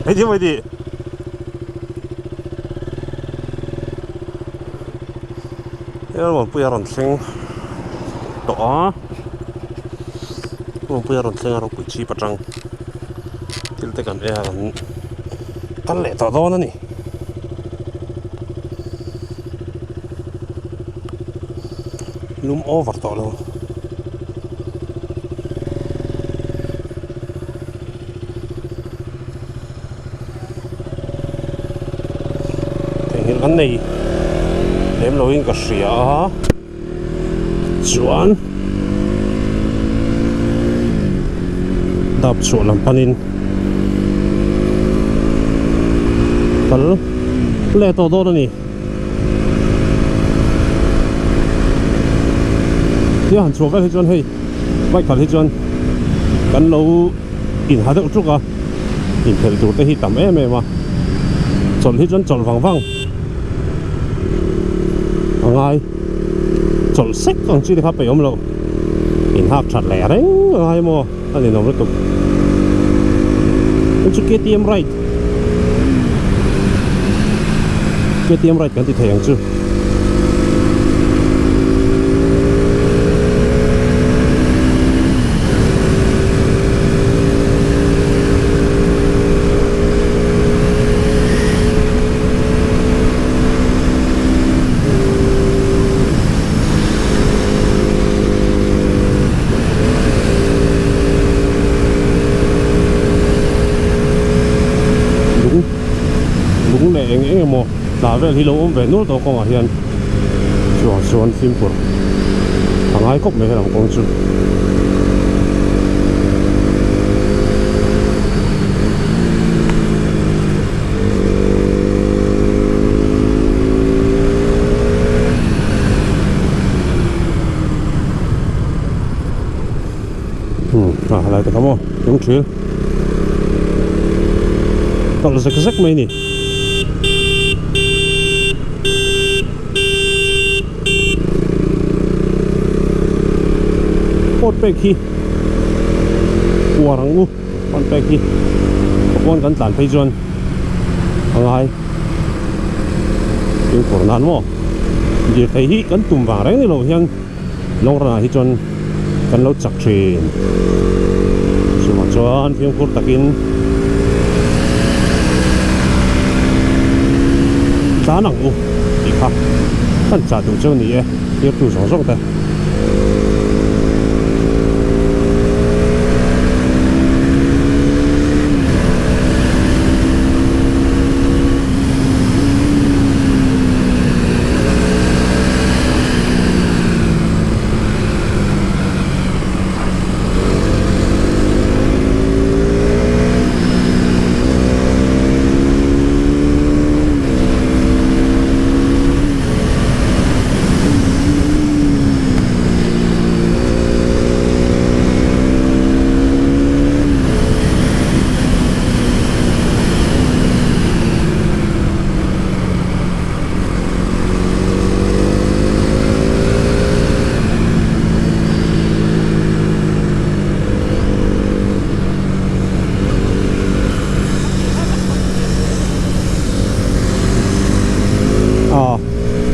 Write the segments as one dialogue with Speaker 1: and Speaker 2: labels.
Speaker 1: Engtin maw i tih? Lalmuanpuia a rawn thleng tawh a Lalmuanpuia a rawn thleng a ropui chhip atang thil te kan ei a kan kal leh tawh dawn a ni. Lum over tawh lo. Theihnghilh kan nei lem loin ka hria a chuan dap chhuah lam panin kal leh tawh dawn a ni. Tia han chhuah vel hi chuan hei bike khalh hi chuan kan lo inha deuh ṭuk a inphelh tur te hi tam em em a chawlh hi chuan chawlh vang vang a ngai chawlh sek ang chi te kha peih awm loh inhak that leh reng a ngai maw a ninawm lutuk chu chu K_T_M ride K_T_M ride kan ti thei ang chu. Lung lung leh eng eng emaw tla vel hi lo awm ve nual tawh kawngah hian chuang chuan fimkhur a ngai khawp mai helam kawng chu. A helai te kha maw lung thil tawlh zek zek mai a ni. Pot pek hi uar ang u pot pek hi ka pawn kan tlan phei chuan a ngai fimkhur nan maw lirthei hi kan tum vang reng ni lo hian long run ah hi chuan kan lo chak thin chuvang chuan fimkhur takin tlan ang u tih kha kan chah duh chu a ni e tirtu zawng zawng te. Aw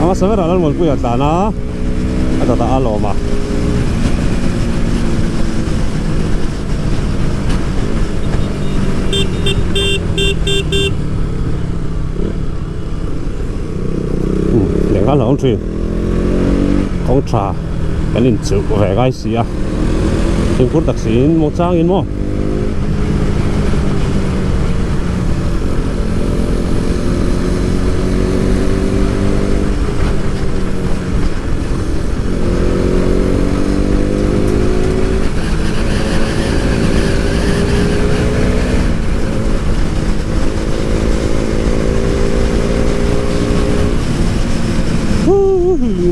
Speaker 1: a hmasa berah Lalmuanpuia a tlan a a dawtah a lawm a. Leng a hlauhawm thin kawng tha kan inchuh ve ngai si a fimkhur tak siin maw changin maw.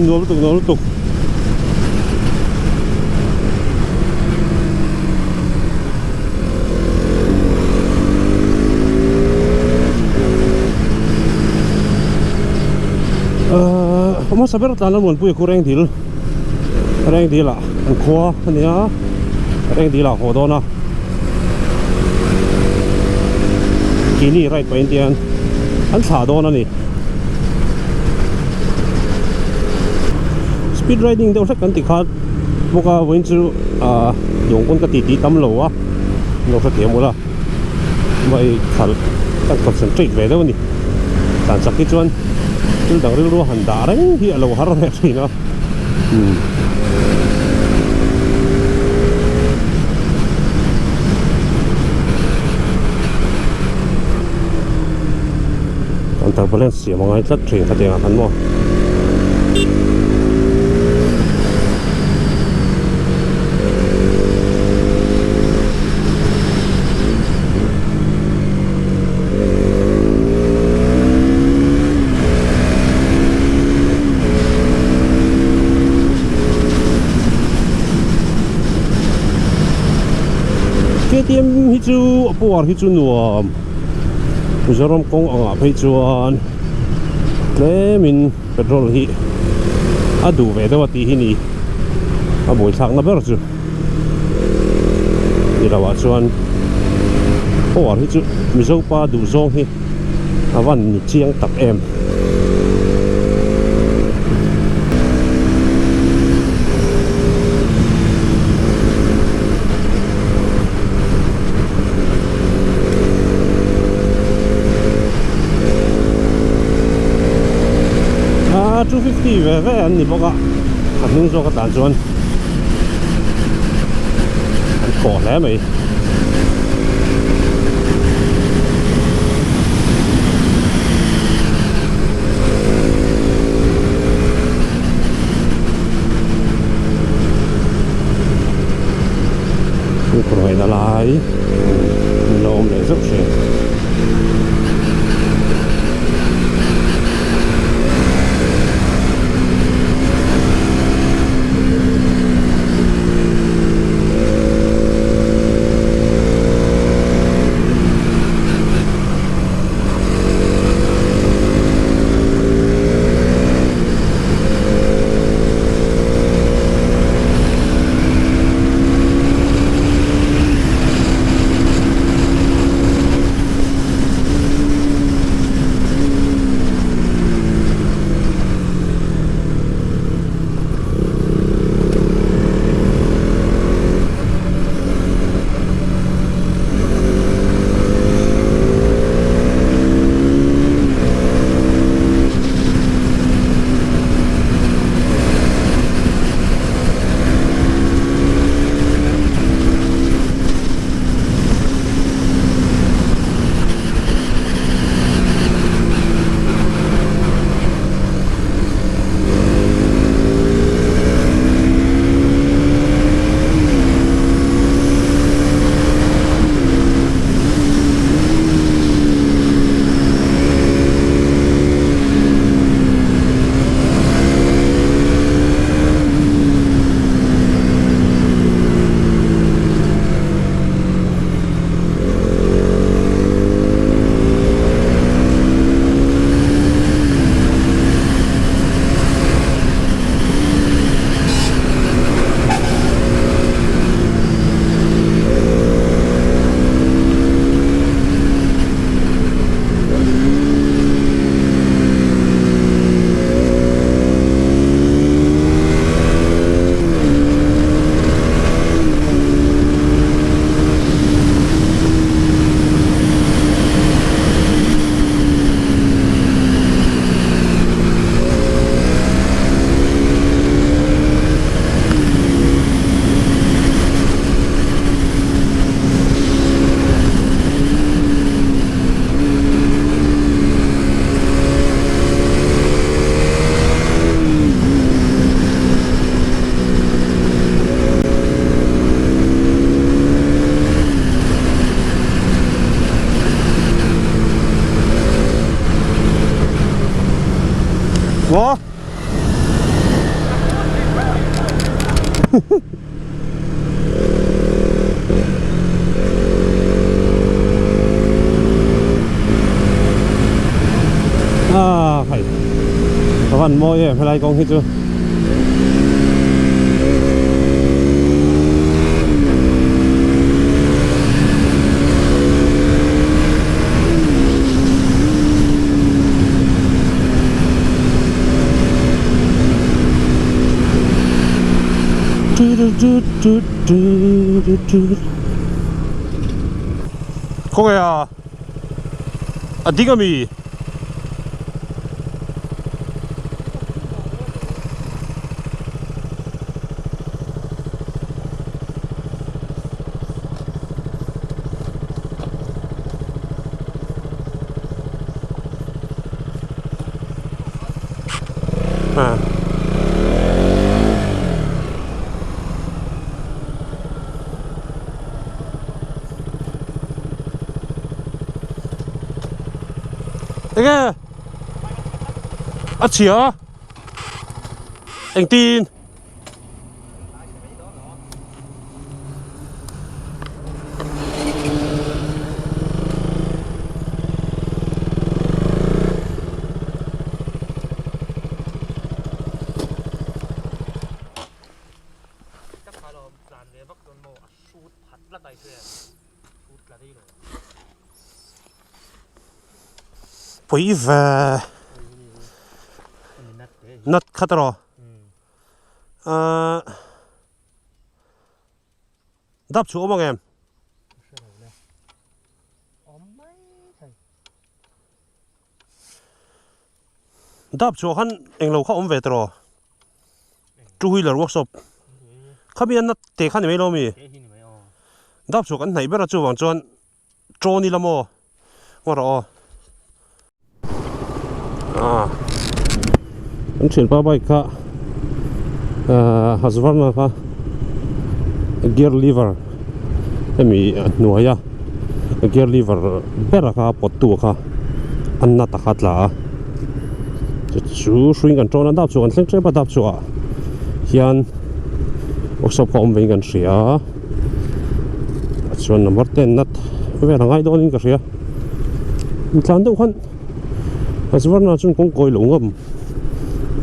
Speaker 1: Nuam lutuk nuam lutuk hmasa ber tlan a muanpui khu reng dil reng dil ah an khua a nia reng dil ah haw dawn a. Keini ride pahin tian an thlah dawn a ni. Speed riding deuh hlek kan ti kha bawk a vawiin chu ah duang pawn ka ti tih tam lo a lo hrethiam ula vai khalh ka concentrate ve deuh a ni. Tlan chak hi chuan thil dang rilru a han dah reng hi a lo har ve thin a. Umm. Counter balance siam a ngai tlat thin khatiang ah khan maw. KTM hi chu a power hi chu nuam Mizoram kawng angah phei chuan tlemin petrol hi a duh ve deuh a tih hi ni a buaithlakna ber chu ni lo ah chuan power hi chu Mizo pa duh zawng hi a van ni chiang tak em. Ah 250 ve ve an ni bawk a a hnung zawk atan chuan an thaw hle mai. Ruaina lai min lo awm leh zeuh thin. Maw? Ah, hei. Ka van mawi em helai kawng hi chu. Khawnge a a ding ami? Enge a chhia engtin Pui ve nat khat erawh ahh dap chhuah awm ang em? Dap chhuah khan englo kha awm ve tawh rawh two wheeler workshop khami a nat teh kha ni mai lo mi dap chhuah kan hnaih ber a chuvang chuan Chawn ila maw? Ngaw rawh aw. Ah. Kan thianpa bike kha ah Husqvarna kha gear lever hemi a hnuaia gear lever bera kha pawt tu kha a na taka tla a chu chu hruiin kan tawn a dap chhuah kan thleng tep a dap chhuah ah hian workshop kha awm vein kan hria a. Chuan number ten nat vel a ngai dawnin ka hria intlan deuh khan Husqvarna chuan kawng kawi lo ngam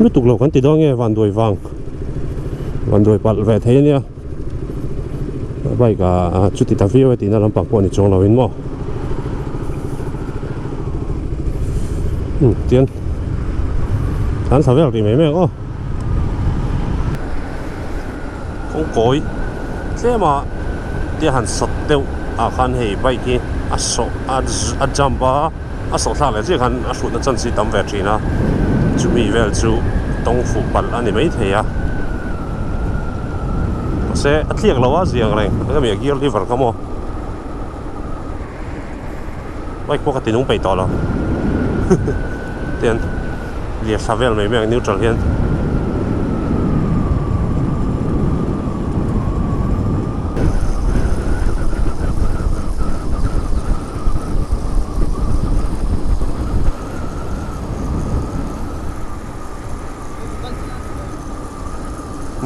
Speaker 1: lutuk lo kan ti dawn nge vanduai vang vanduai palh ve thei ania bike ah chuti ta viau e tihna lampang pawh a ni chuang lo in maw tian an thla vel rih mai mai ang aw. Kawngkawi tlema te han sawt deuh ah khan hei bike hi a sawh a jump a a sawh thlak leh chiah khan a hrutna chance hi tam ve thin a chumi vel chu tawng fuh palh a ni maithei a mahse a tliak lo a ziang reng engemaw a gear lever kha maw bike pawh ka ti nung peih tawh lo tian lir thla vel mai mai ang neutral hian.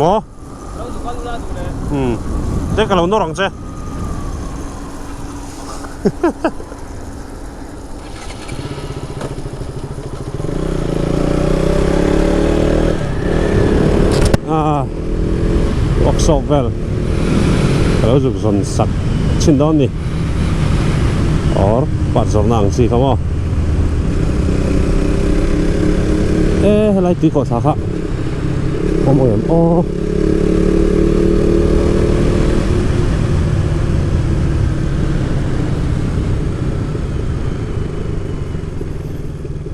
Speaker 1: Maw? Umm te ka lo nawr ang che. Ah workshop vel ka lo zuk zawn sak thin dawn ni or part zawrhna ang chi kha maw e helai tui kawh thla kha awm ang em aw.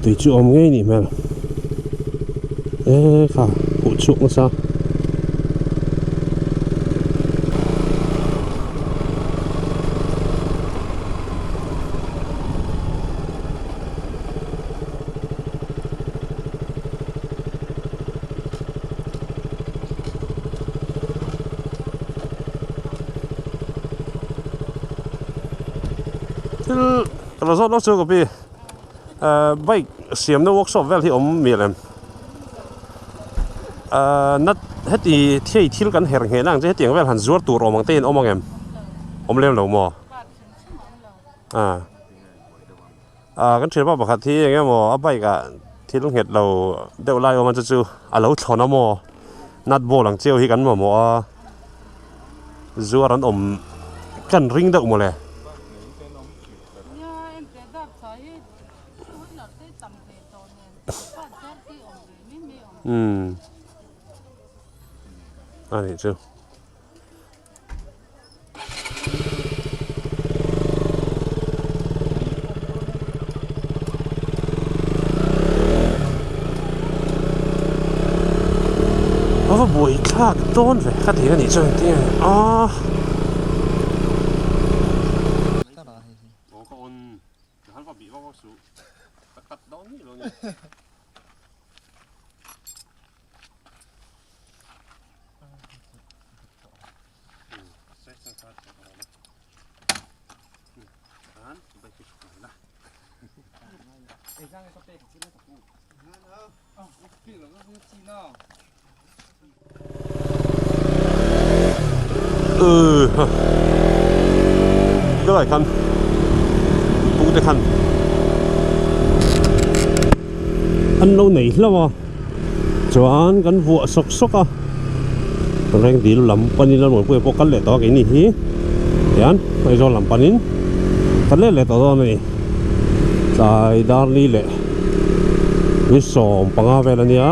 Speaker 1: Tui chu awm ngei nih hmel e kha huh chhuak nasa. Thil ka lo zawt lawk chu ka pi ahh bike siamna workshop vel hi awm mial em ahh nat heti thei thil kan her ngheh na ang che hetiang vel han zuar tur awm ang te in awm ang em awm lem lo maw ah. Ah kan thianpa pakhat hi eng emaw a bike ah thil nghet lo deuh lai awm a chu chu a lo thlawn a maw nut ball ang chiau hi kan mamawh a zuar an awm kan ring deuh mawle. Umm a nih chu. A va buai thlak dawn ve ka ti a nih chuan engtin nge a. Aw ka on ka han va bih vak vak suh ka cut dawn ni lo ni. Helai khan pute khan an lo nei hlauh a chuan kan vuah sawk sawk a reng dil lam panin a rualpui pawh kal leh tawh a keini hi tihian Aizawl lam panin kan let leh tawh dawn a ni tlai dar li leh ni 15 vel a nia.